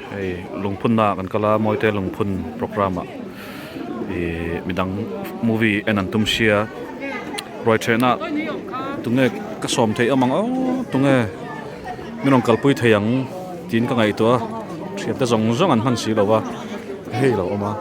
Hei lungphun naah kan kal a Mawite lungphun programme ah ihh midang movie en an tum sia ruai thehna tunge ka sawm theih awm ang aw tunge min rawn kalpui thei ang tiin ka ngaihtuah a thiante zawng zawng an hman si lo va hei a lo awm a.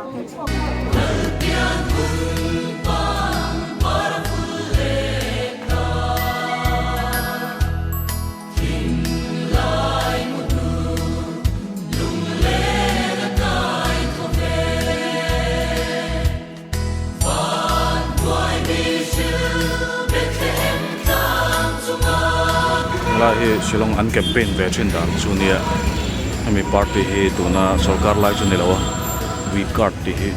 Helai hi Shillong an campaign ve thin dan chu nia hemi party hi tuna sorkar lai chu ni lo a we card tih hi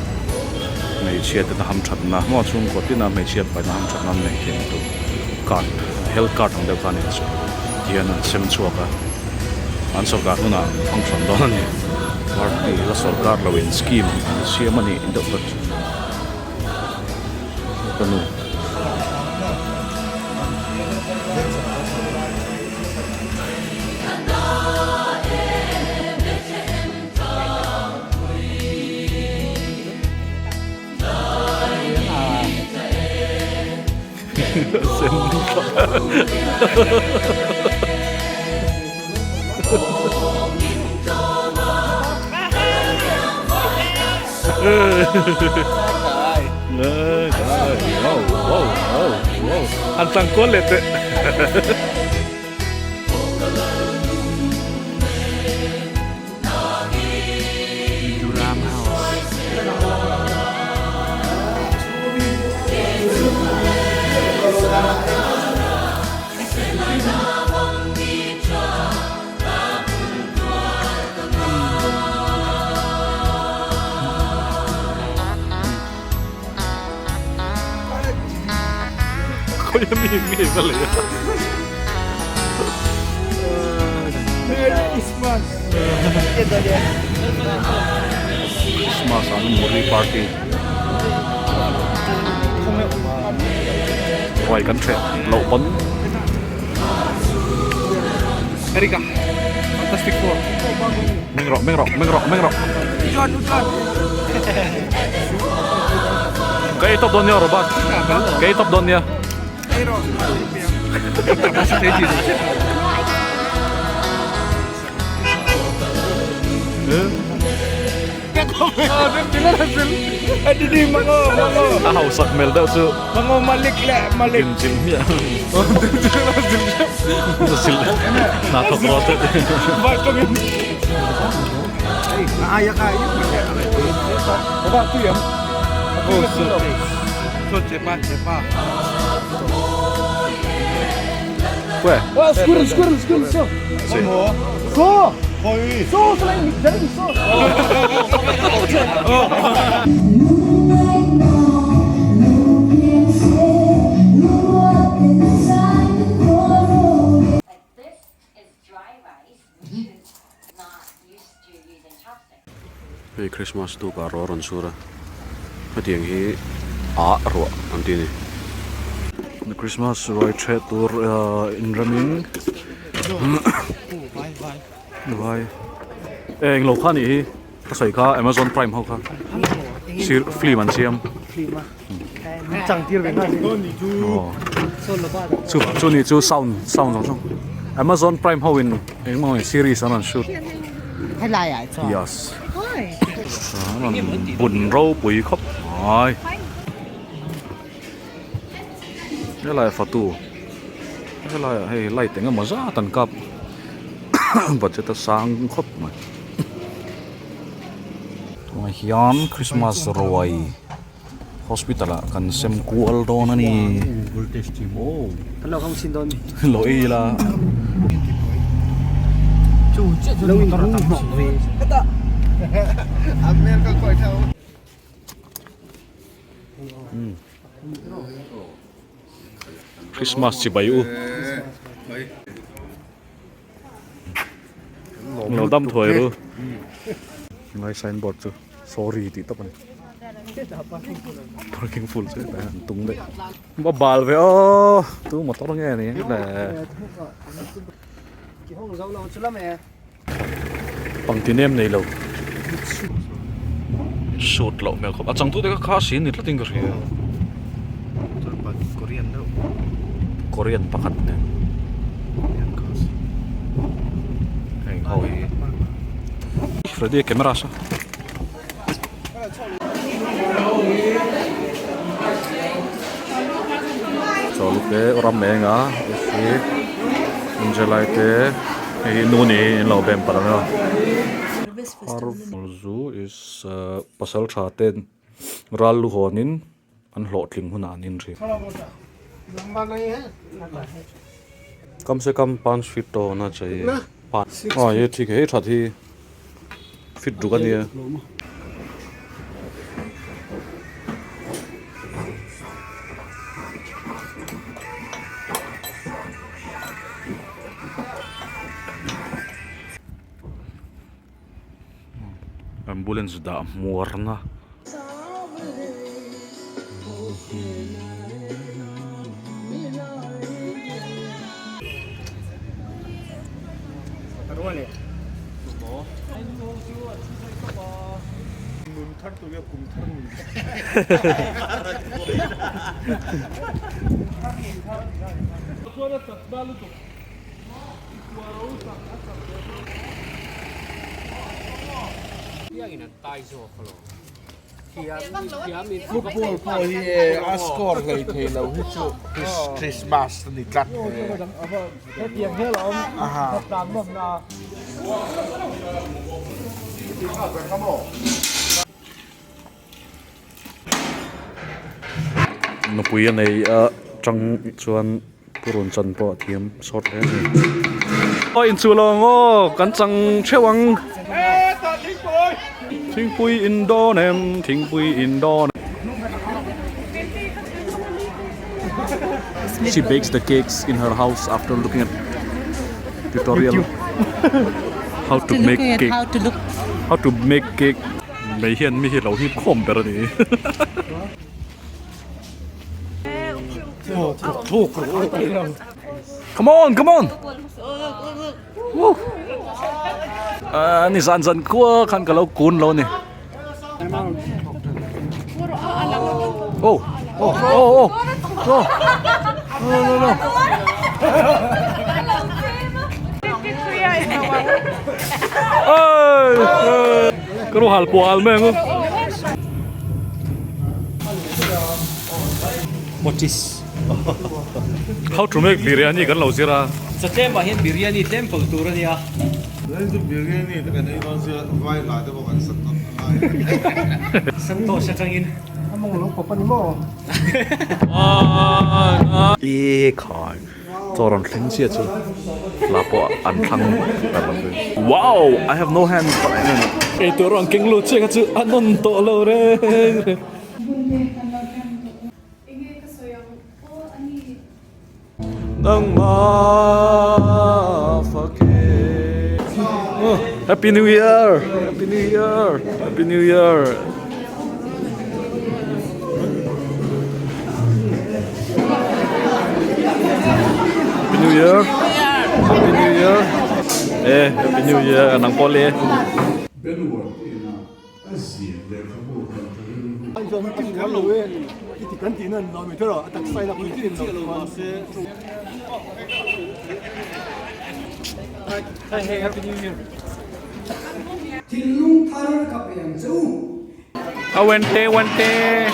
hmeichhia te ham thatna maw chhungkaw tina hmeichhia paina ham thatna an nei theih tur card health card ang deuh kha a ni chu tihian an sem chhuak a an sorkar hunah an function dawn a ni party la sorkar lo in scheme an siam a nih deuh hlek chu ka nu. An tlang kual leh teh. Duram House. Khawi a mi nge va lei a. Merry Christmas. Christmas an muri party. Ruai kan hreh loh pawn. Erika. Fantastic Four. Meng rawh meng rawh meng rawh meng rawh. John John. Ka ei tawp dawn nia Robert. Ka ei tawp dawn nia. A hausak hmel deuh chu din chilh hmiah hna thawk rawh te. Squirrel, squirrel, squirrel, so. So. So, so, so. Hei Christmas tuk ah ruah a rawn sur a hetiang hi ah ruah an ti a ni Christmas ruai ṭheh tur ah inremin vai e englo kha anih hi ka sawi kha Amazon prime ho kha sir film an siam chu chu ni chu sound sound zawng zawng Amazon prime ho in engemaw series an rawn shoot yes an rawn bun ropui khawp mai helai ah fatu helai ah hei light eng emaw zat an kap budget a sang khawp mai tunah hian Christmas ruai hospital ah kan sem kual dawn a ni lo ei ila Christmas chibai u lo dam thuai ru ngai signboard chu sorry tih tawp a ni parking full chu hetah hian an tung daih a bal ve aw tu motor nge ni le. Pangti nem nei lo. Shoot loh hmel khawp. A changtu te kha kha si ni tlatin ka hria. Korean deuh. Korean pakhat nen. Heng ho hi. Freddy camera sa. Chawlh te ram eng a hi Angelai te hei hi nu ni in lo bem palh ang a Zu is pasal tha ten ral lu hawn in an hlawhtling hunah an in thin. Kam se kam panch feet to hona chahiye aw ye thik hei that hi fit ruk ania. Ambulance dah hmuarna. Football pawh hi e a score hlei thei lo hi chu Christmas a ni tlat Nupui a nei a tang chuan purun chan pawh a thiam sawt hle a ni. Aw inchuh lo ang aw kan chang theuh ang. Thingpui in dawn em thingpui in dawn. She bakes the cakes in her house after looking at tutorial how to make cake how to make cake. Mei hian mi hi lo hip khawm ber a ni. Come on, come on! Woo! Ah, ni zan zan khua khan ka lo kun lo ni. Oh, oh, oh, oh, oh. No, no, no. Oi! Ka ru hal puah al mai ang u. Mochis. How to make biryani kan lo zir a. Chaw tlem ah hian biryani tlem pawlh tur a nia. Len chu biryani te kan ei dawn sia vai hla te pawh kan sat dawn a ngai. Santosh atangin. A mawng lo pawp a ni maw? E khai. Chaw rawn thleng chiah chu hla pawh an thlang ta lo ve. Wow! I have no hand Ei tur rawn keng lut chiah kha chu a nawn tawh lo reng reng. Nangmah fak e. Happy New Year! Happy New Year! Happy New Year! Happy New Year! Happy New Year! Eh, Happy New Year! Nang pawh le. Thinlung thar ka pe ang che u. A wente wente.